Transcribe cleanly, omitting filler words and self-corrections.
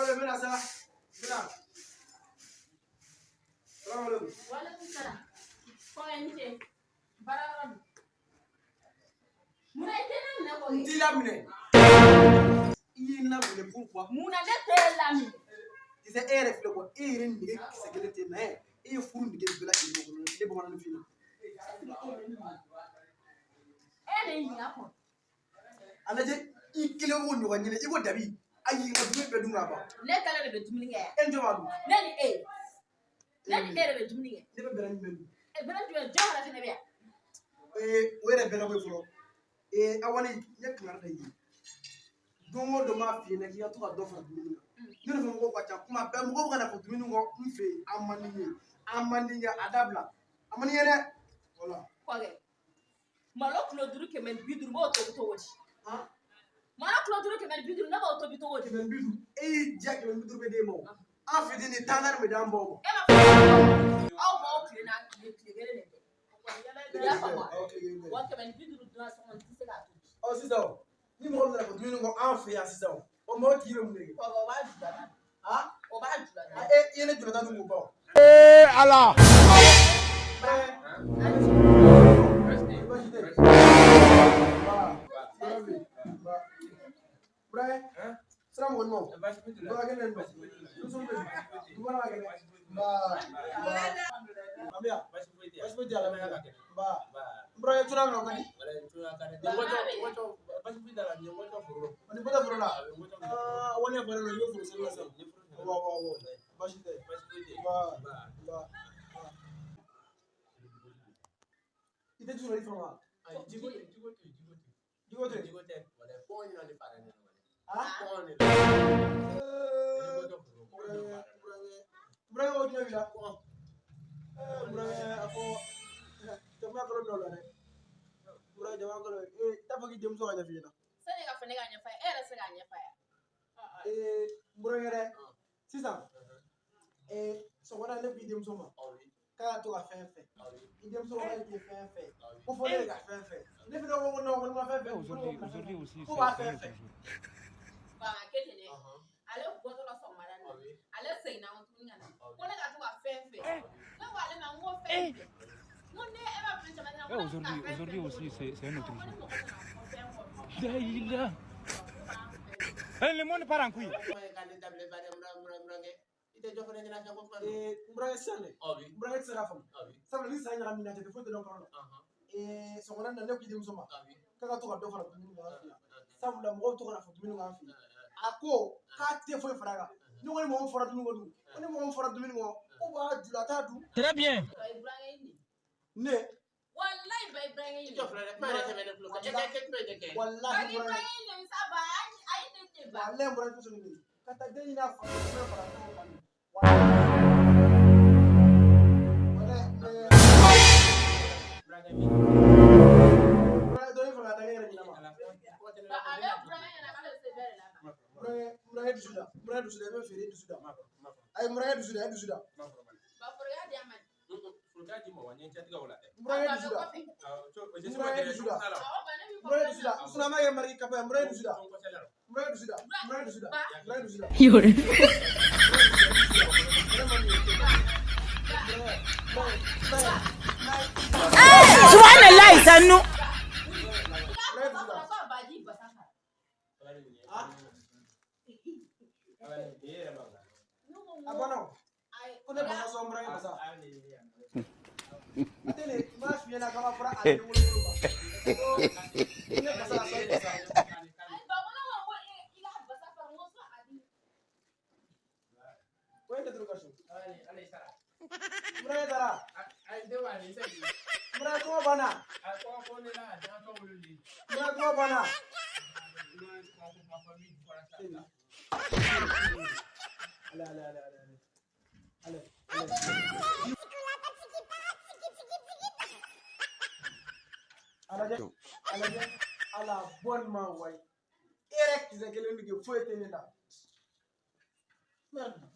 Bɛ na sa. N bɛna. Salamu alaikum. Waaleykum salam. Kɔkɛ ni ce. Baara yɔrɔ dun. Munna i tɛ ne minɛ kɔkɛ? N t'i laminɛ. I ye n laminɛ pourquoi? Munna ne tɛ e laminɛ? Tu sais, e yɛrɛ filɛ quoi, e yɛrɛ nege kisɛ kelen tɛ mais e ye furu nege bɛɛ lajɛlen bɔ kɔnɔ ne bamananfin na. E de ye ɲininka kɔ. A lajɛ i kelen ko ɲɔgɔn ɲini i ko dabi ayi n ka dumuni bɛɛ dun ka ban. Ne kelen de bɛ dumuni kɛ yan. E ni jɔn b'a dun? Ne ni e. Ne ni e de bɛ dumuni kɛ. Ne bɛ bɛrɛ jumɛn dun? Bɛrɛ jumɛn jɔn yɛrɛ fɛnɛ bɛ yan? O yɛrɛ bɛɛ la koyi fɔlɔ. Awale n ye kangari da i ye. Don o don n b'a f'i ɲɛna k'i ka to ka dɔ fara dumuni kan. Ne nɔfɛ mɔgɔw ka ca kuma bɛɛ mɔgɔw bɛ ka na fɔ dumuni kɔ n fɛ yen a man di n ye a man di n ye a dabila a man di n ye dɛ. Voilà. Kɔkɛ. Malo kilo 5 150 n b'o tobi cogo di? Malo kilo 5 150 ne b'o tobi cogo di? 150 e y'i diya 150 bɛ d'e ma o. An fitinin 14 bɛ d'an baw ma. E ma fɔ aw b'aw tile n'a tile tile kelen de kɛ. I y'a faamu wa? Wa 150 dun sɔngɔ n tɛ se k'a tobi. Ɔ sisan o ni mɔgɔ min nana fɔ dumuni kɔ an fɛ yan sisan o mɔgɔ tigi bɛ mun de kɛ? Kɔkɛ o b'a jula da. O b'a jula da. E i ye ne jula da dun k'o ban o. Ee Ala. Sira mɔgɔ ɲumanw. Dɔ ka kɛnɛ nin denmisɛnninw bɛ yen du kɔnɔ ka kɛnɛ nba an bɛ yan baasi foyi tɛ a la nba n burankɛ cogoya min na o ka di ni bɔtɔ foro la aa wale fara la i bɛ foro sɛnɛ la sisan wa wa wa baasi tɛ nba nba i tɛ ji sɔrɔ i fɛ wa? Jiko tɛ burankɛ ko jumɛn b'i la? Burankɛ a fɔ jama kalo dɔw la dɛ burankɛ jama kalo t'a fɔ k'i denmuso ka ɲɛf'i ɲɛna. Sani ka fɔ ne ka ɲɛf'a ye e yɛrɛ tɛ se k'a ɲɛf'a ye. Burankɛ dɛ sisan sɔgɔmada ne k'i denmuso ma k'a ka to ka fɛn fɛ i denmuso ko k'ale tɛ fɛn fɛ ko fɔ ne de ka fɛn fɛ ne fana ko ko non ko ne ma fɛn fɛ ko b'a fɛn fɛ. Ba a kɛ ten dɛ. Ale bɔtɔla sɔgɔmada in na ale seginna kɔ tuguni ka na ko ne ka to ka fɛn fɛ ne ko ale ma n ko fɛn fɛ n ko ne e b'a fɛn caman di ne ma ko ne bɛ se ka fɛn fɛ Aujourd'hui cogo aussi, di? c'est un autre Ko ni jour. mɔgɔ nana fɔ fɛn kɔ. Daïla. Eh, le monde part en couille. N burankɛ sisan dɛ n burankɛ tɛ se k'a faamu sabula ni san ɲagamina tɛ foyi tɛ dɔn kɔrɔ la. Sɔgɔmada in na ne k'i denmuso ma k'a ka to ka dɔ fara dumuni kan an fɛ yan sabula mɔgɔw bɛ to ka na fɔ dumuni kan an fɛ yen a ko k'a tɛ foyi fara a kan ne ko ni mɔgɔ min fɔra dumuni kɔ dun ko ni mɔgɔ min fɔra dumuni kɔ ko b'a jula a t'a dun. Très bien. Ba i burankɛ in de. Ne Walayi ba i burankɛ in de. Walahi Ba i burankɛ burankɛ in de sa ba a ye ne de ba. Walahi burankɛ tɛ sɔn ne ka taa den ɲini a fa fɛ fara a kan walahi burankɛ dɔ ye fara ka taa kɛ yɛrɛ ɲɛna ma. Ba a bɛ burankɛ ɲɛna k'ale bɛ se bɛɛ de la. Burankɛ dusu da burankɛ dusu da i bɛ feere dusu da ayi burankɛ dusu da i dusu da. Ba foroya di a ma. Burankɛ dusu da burankɛ dusu da Awɔ ba ne b'i burankɛ dusu da sinɔn an b'a kɛ mariki kapa ye burankɛ dusu da burankɛ dusu da burankɛ dusu da burankɛ dusu da. Subhanallah sannu. I ka basa fara ko a baji basa fara. Ne ko n A ko banna o ayi ko ne basa sɔn burankɛ basa a tɛ ne n b'a f'i ɲɛna k'a ma fɔra a den wolo ma ko ne basa sɔn i basa. Ayi ba ko ne ko ko i ka basa fara n ko sɔn a di. O ye laturu ka so burankɛ taara burankɛ kɔngɔ banna burankɛ kɔngɔ banna. Ale ale ale ale ale ale. A lajɛ a lajɛ ala bonne ma wayi e yɛrɛ kisɛ kelen bɛ kɛ foyi tɛ ne la. Merde.